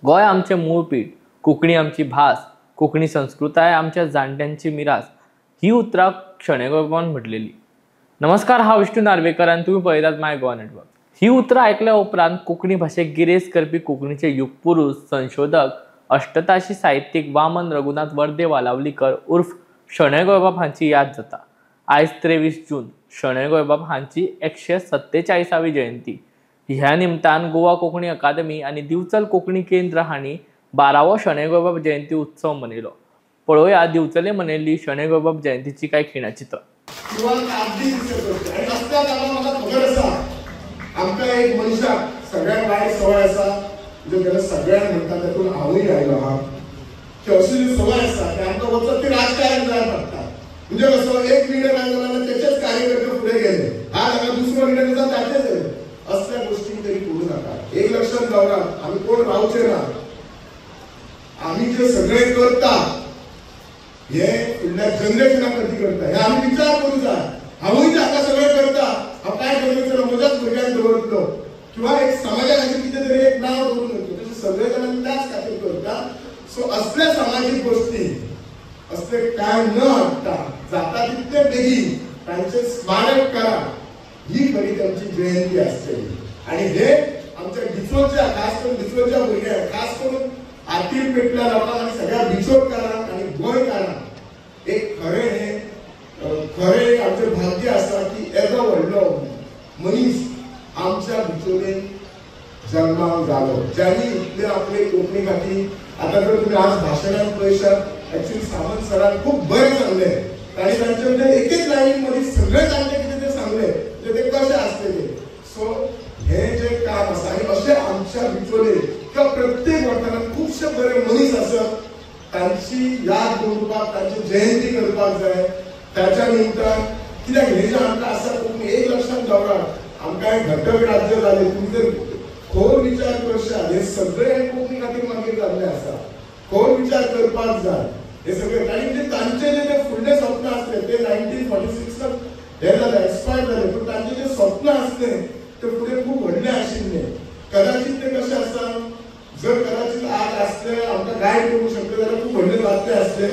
गोंय आमचें मूळ पीठ, कोंकणी आमची भास, कोंकणी संस्कृताय आमच्या जाणट्यांची मिरास ही उतरां शणै गोंयबाबान म्हटलेली. नमस्कार, हांव विष्णू नार्वेकर आनी तुमी पळयतात माय गोवा नेटवर्क. ही उतरां आयकल्या उपरांत कोंकणी भाशेक गिरेस्त करपी कोंकणीचे युगपुरूस, संशोधक, अष्टताशी साहित्यीक वामन रघुनाथ वर्दे वालावलीकर उर्फ शणै गोंयबाब हांची याद जाता. आयज 23 जून शणै गोंयबाब हांची 147वी जयंती. ह्या निमतान गोवा कोंकणी अकादमी आनी दिवचल कोंकणी केंद्र हांणी 12वो शणै गोंयबाब जयंती उत्सव मनयलो. पळोवया दिवचले मनयल्ली शणै गोंयबाब जयंतीची कांय खिणाचित्रां. आमकां एक मनशाक सगळ्यांक वायट सवय आसा, म्हणजे तेन्ना सगळ्यांक म्हणटा तातूंत हांवूय आयलो आहा की अशी सवय आसा की आमकां वचत ती राजकारण जाय पडटा. म्हणजे कसो एक लिडर आयलो जाल्यार तेचेच कार्यकर्ते फुडें गेले, आज हांगा दुसरो लिडर आसा ताचेच गेले. असल्या गोष्टी तरी करूं नाका. एक लक्षात दवरा, आमी कोण रावचे ना. आमी जे सगळे करता हे फुडल्या जनरेशना खातीर करता, हे आमी विचार करूं जाय. हांवूय हाका सगळें करता, हांव काय दवरचो, म्हज्याच भुरग्यांक दवरतलो किंवा एक समाजा खातीर कितें तरी एक नांव दवरून वयतलो, तशें सगळे जाणां त्याच खातीर करता. सो असल्या सामाजीक गोष्टी असले काय न हाडटा जाता तितले बेगीन तांचे स्मारक करा, ही खरी त्यांची जयंती आसतली. आणि हे आमच्या डिचोच्या, खास करून डिचोच्या भुरग्यांक, खास करून आतीर पेटल्या लोकांक आनी सगळ्या बिचोडकारांक आनी गोंयकारांक एक खरें हे खरें आमचें भाग्य आसा की येदो व्हडलो मनीस आमच्या बिचोलेन जल्माक जालो, ज्यांनी इतले आपले कोंकणी खातीर. आतां जर तुमी आज भाशणान पळयशात, एक्चुअली सावंत सरान खूब बरें सांगलें. तांणी तांचे म्हणजे एकेच लायनी मदीं सगळें तांचें कितें तें सांगलें, म्हणजे ते कशें आसलेले. सो हें जें काम आसा आनी अशें आमच्या बिचोले किंवा प्रत्येक वाठारांत खुबशे बरे मनीस आसत, तांची याद दवरपाक, तांची जयंती करपाक जाय. त्याच्या निमतान कित्याक हे जे आमकां आसा कोंकणी एक लक्षात दवरात, आमकां हे घटक राज्य जालें. तुमी जर खोल विचार करशात, हे सगळे कोंकणी खातीर मागीर जाल्ले आसा. खोल विचार करपाक जाय हे सगळे. आनी म्हणजे तांचे जे ते फुडले स्वप्न आसले ते 1946 हे जाले, एक्सपायर जाले, पूण तांचे जे स्वप्न आसले ते फुडें खूब व्हडले आशिल्ले. कदाचित ते कशें आसा, जर कदाचित आज आसले आमकां गायड करूंक शकले जाल्यार खूब व्हडले जातले आसले.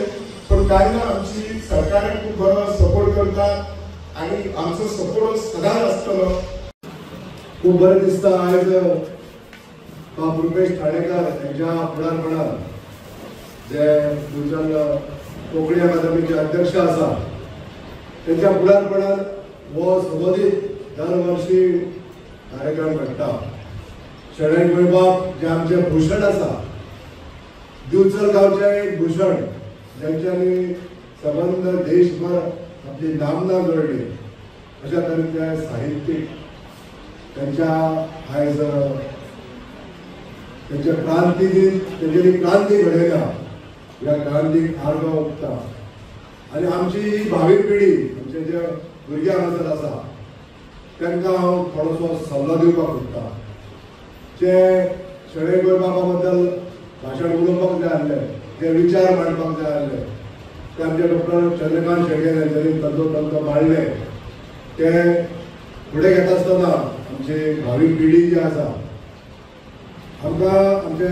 पण काय ना, आमची सरकार खूब बरो सपोर्ट करता आनी आमचो सपोर्ट सदांच आसतलो. खूब बरें दिसता आयज बाब रुपेश ठाणेकर हांच्या फुडारपणान जे दिवचल कोंकणी अकादमीचे अध्यक्ष आसा तेंच्या फुडारपणान हो सदोदीत दर वर्षी कार्यक्रम घडटा. शणै गोंयबाब जे आमचे भूषण आसा, दिवचल गांवचें एक भूषण, ज्यांच्यानी सबंद देशभर आपली नामना जोडली, अशा तरेचे साहित्यीक त्यांच्या आयज त्यांच्या क्रांती दिन, तेंच्यांनी क्रांती घडयल्या, ह्या क्रांतीक आर्गां ओंपता. आनी आमची ही भावी पिढी, आमचे जे भुरगे हांगासर आसा तांकां हांव थोडोसो सल्लो दिवपाक सोदता. जे शणै गोंयबाबा बद्दल भाशण उलोवपाक जाय आसलें, जे विचार मांडपाक जाय आसले, ते आमचे डॉक्टर चंद्रकांत शेणगे हांच्यांनी तंतोतंत मांडले. ते फुडें घेता आसतना आमची भावी पिढी जी आसा, आमकां आमचे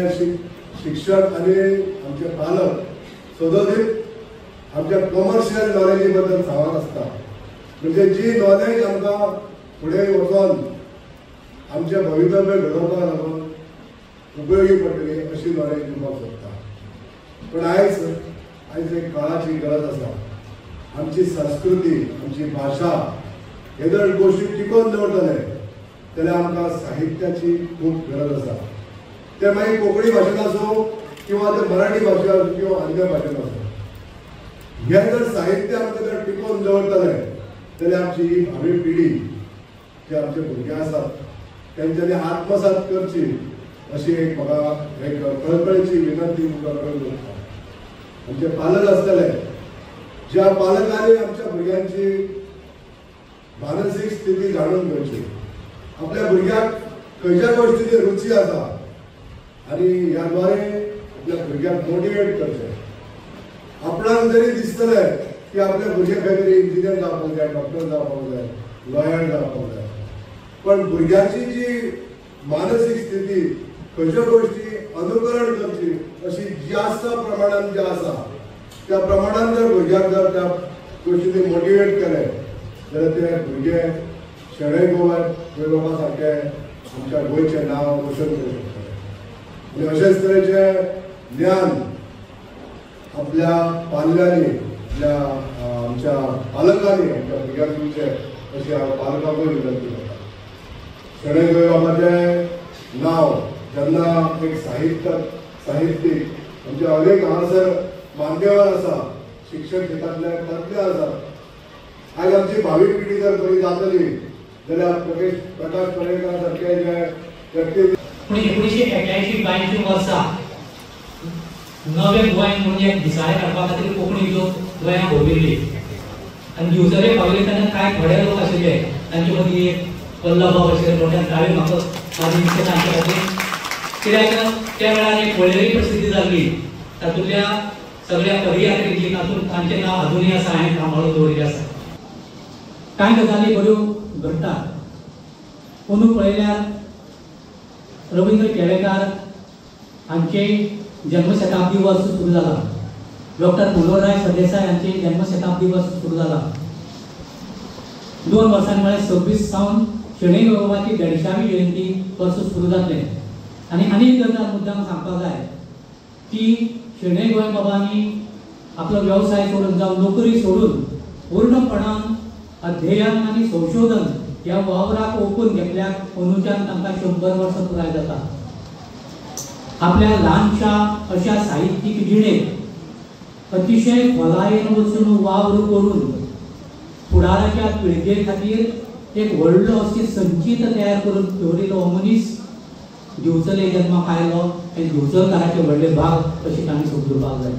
शिक्षक आनी आमचे पालक सदोदीत आमच्या कमर्शियल नॉलेजी बद्दल सांगत आसता. म्हणजे जी नॉलेज आमकां फुडें वचोन आमचें भवितव्य घडोवपाक लागून उपयोगी पडटली अशी नॉलेज दिवपाक सोदता. पण आयज आयज एक काळाची गरज आसा. आमची संस्कृती, आमची भाशा हे जर गोश्टी टिकोवन दवरतले जाल्यार आमकां साहित्याची खूब गरज आसा. ते मागीर कोंकणी भाशेन आसूं किंवा ते मराठी भाशेन आसूं किंवा अन्य भाशेन आसूं, हे जर साहित्य आमकां जर टिकोवन दवरतले जाल्यार आमची ही भावी पिढी जे आमचे भुरगे आसात तेंच्यांनी आत्मसात करची अशी एक म्हाका एक कळकळीची विनंती मुखार करून दवरता. आमचे पालक आसतले, ज्या पालकांनी आमच्या भुरग्यांची मानसीक स्थिती जाणून घेवची, आपल्या भुरग्याक खंयच्या गोष्टीची रुची आसा आनी ह्या द्वारे आपल्या भुरग्याक मोटिवेट करचें. आपणाक जरी दिसतलें की आपल्या भुरग्याक खंय तरी इंजिनियर जावपाक जाय, डॉक्टर जावपाक जाय, लॉयर जावपाक जाय, पण भुरग्याची जी मानसीक स्थिती खंयच्यो गोष्टी अनुकरण जिज्ञासा प्रमाणान जे आसा त्या प्रमाणान जर भुरग्यांक जर त्या गोष्टींनी मोटिवेट केलें जाल्यार ते भुरगे शणै गोंयबाबा सारके आमच्या गोंयचें नांव रोशन करूं शकतले. आनी अशेंच तरेचें ज्ञान आपल्या पाल्यांनी, आपल्या आमच्या पालकांनी आमच्या भुरग्यांक दिवचें अशें हांव पालकांकूय विनंती करता. शणै गोंयबाबाचें नांव जेन्ना एक साहित्यीक आमच्या अनेक हांगासर मान्यवर आसा, शिक्षण क्षेत्रांतले तज्ञ आसात. आयज आमची भावी पिढी जर बरी जातली जाल्यार प्रकाश पर्येंकार सारखे जे व्यक्ती. पूण 1981-82 वर्सा नवें गोंय म्हणून एक दिसाळें काडपा खातीर कोंकणी लोक गोंयांत भोंविल्ली आनी दिवचले पावले तेन्ना कांय थोडे लोक आशिल्ले तांचे मदीं एक वल्लभबाब आशिल्ले मोठ्यान ताळी म्हाका म्हाजी तांचे खातीर, कित्याक त्या वेळार एक वळेरी प्रसिद्धी जाल्ली तातूंतल्या सगळ्या पदयात्रीची तातूंत तांचें नांव आजुनूय आसा, हांवें सांबाळून दवरिल्लें आसा. कांय गजाली बऱ्यो घडटात. अंदू पळयल्यार रवींद्र केळेकार हांचे जन्मशताब्दी वर्स सुरू जाला, डॉक्टर मनोहरराय सरदेसाय हांचे जन्मशताब्दी वर्स सुरू जाला. 2 वर्सांनी म्हळ्यार 26 सावन शणै गोंयबाबाची 150वी जयंती वर्स सुरू जातलें. आनी आनी एक गजाल मुद्दाम सांगपाक जाय की शणै गोंयबाबांनी आपलो वेवसाय सोडून जावं नोकरी सोडून पूर्णपणान अध्ययन आनी संशोधन ह्या वावराक ओंपून घेतल्यार अंदूच्यान तांकां 100 वर्सां पुराय जाता. आपल्या ल्हानशा अशा साहित्यीक जिणेंत अतिशय खोलायेन वचून वावर करून फुडाराच्या पिळगे खातीर एक व्हडलो अशी संचीत तयार करून दवरिल्लो हो मनीस दिवचले जन्माक आयलो आनी दिवचलकाराचे व्हडले भाग अशें तांणी समजुपाक जाय.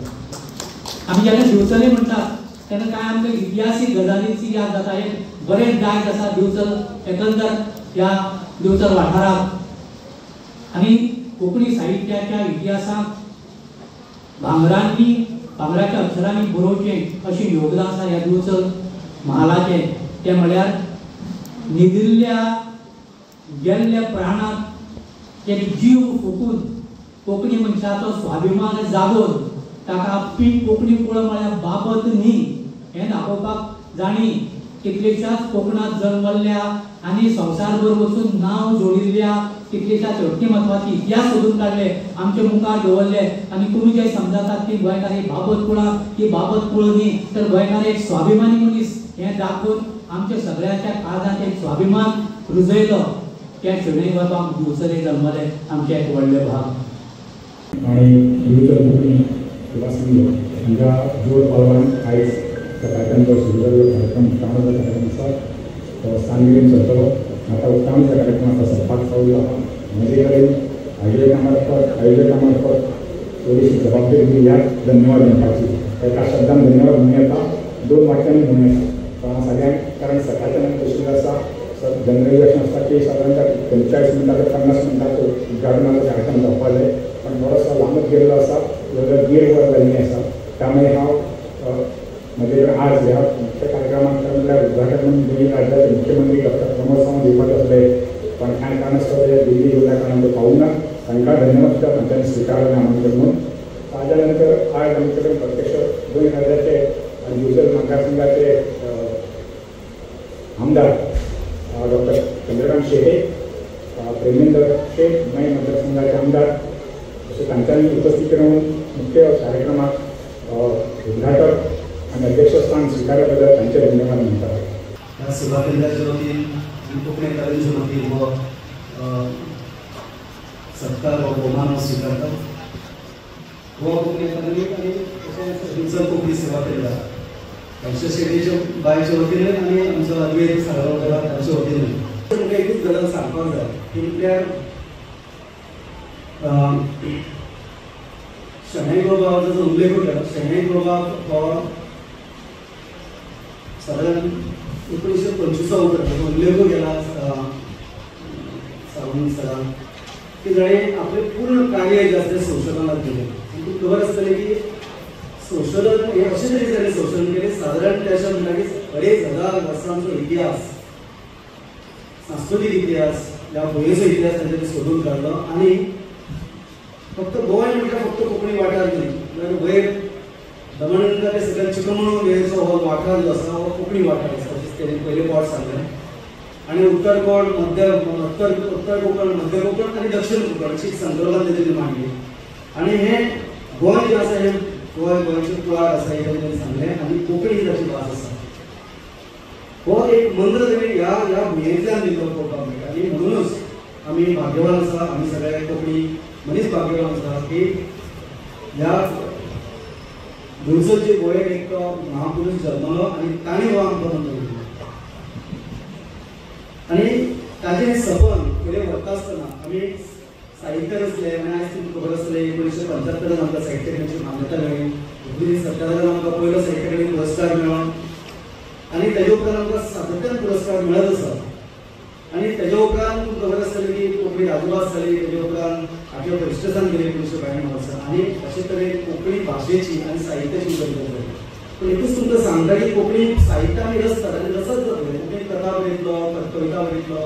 आमी जेन्ना दिवचले म्हणटात तेन्ना कांय आमकां इतिहासीक गजालींची याद जाता. एक बरें दायज आसा दिवचल एकंदर ह्या दिवचल वाठाराक आनी कोंकणी साहित्याच्या इतिहासाक भांगरांनी भांगराच्या अक्षरांनी बरोवचें अशें योगदान आसा ह्या दिवचल म्हालाचें. तें म्हळ्यार न्हिदिल्ल्या गेल्ल्या प्राणाक एक जीव फुकून कोंकणी मनशाचो स्वाभिमान जागोवन ताका आपली कोंकणी कुळ म्हळ्यार बाबत न्ही हें दाखोवपाक जाणी कितलेशाच कोंकणांत जल्मल्ल्या आनी संवसारभर वचून नांव जोडिल्ल्या कितलेशाच व्यक्तिमत्वाचे इतिहास सोदून काडले, आमचे मुखार दवरले. आनी तुमी जे समजतात की गोंयकार ही बाबत कुळां, ही बाबत कुळ न्ही, तर गोंयकार एक स्वाभिमानी मनीस हें दाखोवन आमच्या सगळ्यांच्या काळजांत एक स्वाभिमान रुजयलो. त्या शणै गोंयबाब दिवचले जल्मले आमचे एक व्हडले भाग. आनी दिवचल कोंकणी सेवा संघ हांच्या जोड पालवान आयज सकाळच्यान जो सुरू जाल्लो कार्यक्रम उक्तावणाचो कार्यक्रम आसा तो सांज मेरेन चलतलो. आतां उक्तावणाचो कार्यक्रम आतां सोंपपाक पावलो आसा. म्हजे कडेन आयोजका मार्फत थोडीशी जबाबदारी दिली ह्या धन्यवाद म्हणपाची. एका शब्दान धन्यवाद म्हणूं येता, 2 वाक्यांनी म्हणूं येता. पण सगळ्यांक कारण सकाळच्यान आमी बशिल्लो आसा, जनरली अशें आसता की सादारणतः 45 मिनटां ते 50 मिनटांचो उद्घाटनाचो कार्यक्रम जावपा जाय, पण बरोसो लांबत गेल्लो आसा, जवळ 1.5 वर जाल्लीं आसा. त्यामुळे हांव म्हजे कडेन आज ह्या मुख्य कार्यक्रमाक म्हणल्यार उद्घाटन म्हणून दोनूय राज्याचे मुख्यमंत्री डॉक्टर प्रमोद सावंत येवपाचे आसले, पण कांय कारणास्तव ते दिल्ली गेल्ल्या कारणान ते पावूंक ना. तांकां धन्यवाद सुद्दां तांच्यांनी स्विकारलें आमंत्रण म्हणून. ताज्या नंतर आज आमचे कडेन प्रत्यक्ष गोंय राज्याचे आनी दिवचल मतदारसंघाचे आमदार डॉक्टर चंद्रकांत शेट्ये, प्रेमेंद्र शेट मय मतदारसंघाचे आमदार अशें तांच्यांनी उपस्थित रावन मुख्य कार्यक्रमाक उद्घाटक आनी अध्यक्षस्थान स्विकारल्या बद्दल तांचे धन्यवाद म्हणटात. ह्या सेवा केंद्राच्या वतीन आनी कोंकणी अकादमीच्या वतीन हो सत्कार हो भोवमान हो स्विकारता. गोवा कोंकणी अकादमी आनी तशेंच दिवचल कोंकणी सेवा केंद्र तांच्या शेटीच्या बायच्या वतीन आनी आमचो अद्वैत साळगांवकार तांच्या वतीन तुमकां एकूच गजाल सांगपाक जाय ती म्हटल्यार शणै गोंयबाबाचो जो उल्लेख केला, शणै गोंयबाब हो सादारण 1925 उपरांत उल्लेख केला सावंत सरान की जाणें आपलें पूर्ण कार्य जें आसा तें संशोधनाक दिलें. आनी तुमकां खबर आसतलें की संशोधन हें अशें तरेन ताणें संशोधन केलें, सादारण अशें म्हणटा की 2500 वर्सांचो इतिहास, सांस्कृतीक इतिहास, ह्या भुंयेचो इतिहास तांच्यांनी सोदून काडलो आनी फक्त गोंय म्हटल्यार फक्त कोंकणी वाठार न्ही, जाल्यार वयर दमण ते सगळ्या चिकमंगळूर वेरचो हो वाठार जो आसा हो कोंकणी वाठार आसा अशें तेणी पयले पावट सांगलें. आनी उत्तर कोण, मध्य उत्तर उत्तर कोंकण, मध्य कोंकण आनी दक्षिण कोंकण अशी संकल्पना तेणी मांडली. आनी हें गोंय जें आसा हें गोंय गोंयचें कुळार आसा हें तेणी सांगलें आनी कोंकणी ही ताची भास आसा. हो एक मंत्र तेणी ह्या ह्या भुंयेंतल्यान दिल्लो पळोवपाक मेळटा. आनी म्हणुनूच आमी भाग्यवान आसा, आमी सगळे कोंकणी मनीस भाग्यवान आसा की ह्या दिवचलचे भुंयेर एक महापुरूष जल्मलो आनी ताणें हो आमकां मंत्र दिलो. आनी ताजें हें सपन फुडें व्हरता आसतना आमी साहित्य रचलें. आनी आयज तुमकां खबर आसतलें 1975 आमकां साहित्य अकादमीची मान्यता मेळ्ळी. 1977 आमकां पयलो साहित्य अकादमी पुरस्कार मेळ्ळो आनी तेजे उपरांत आमकां सातत्यान पुरस्कार मेळत आसा. आनी तेजे उपरांत तुमकां खबर आसतलें की कोंकणी राजभास जाली, तेजे उपरांत आठव्या परिशदेसान गेली 1992 वर्सा. आनी अशे तरेन कोंकणी भाशेची आनी साहित्याची उदरगत जाली. पूण एकूच तुमकां सांगता की कोंकणी साहित्य आमी रचतात आनी रचत जातले. कोंकणी कथा बरयतलो, कविता बरयतलो,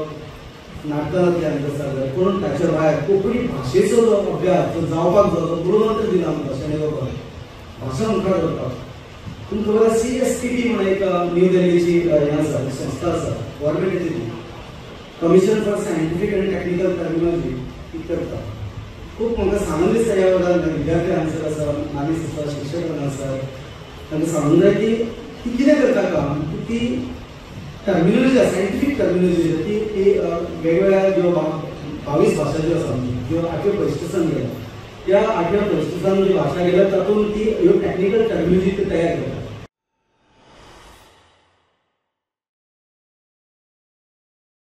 नाटकां जातली आमकां सगळें, पूण ताच्या भायर कोंकणी भाशेचो जो अभ्यास जो जावपाक जाय, जो गुरुमंत्र दिला आमकां शणै गोंयबाबान, भाशा मुखार व्हरपाक. तुमकां खबर आसा CSTP म्हणून एक न्यू दिल्लीची हें आसा, संस्था आसा गव्हर्मेंटाची, ती commission for scientific and technical terminology ती करता. खूब म्हाका सांगून दिसता ह्या वेळार विद्यार्थी हांगासर आसा, मानेस्त आसा, शिक्षक हांगासर, तांकां सांगूंक जाय की ती कितें करता काम, ती टर्मिनोलॉजी आसा, सायंटिफीक टर्मिनोलॉजी ती ती वेगवेगळ्या ज्यो 22 भाशा ज्यो आसा आमच्यो, ज्यो आठव्या परिशिश्टान गेल्या, त्या आठव्या परिशिश्टान ज्यो भाशा गेल्या तातूंत ती ह्यो टॅक्निकल टर्मिनोलॉजी ती तयार करता.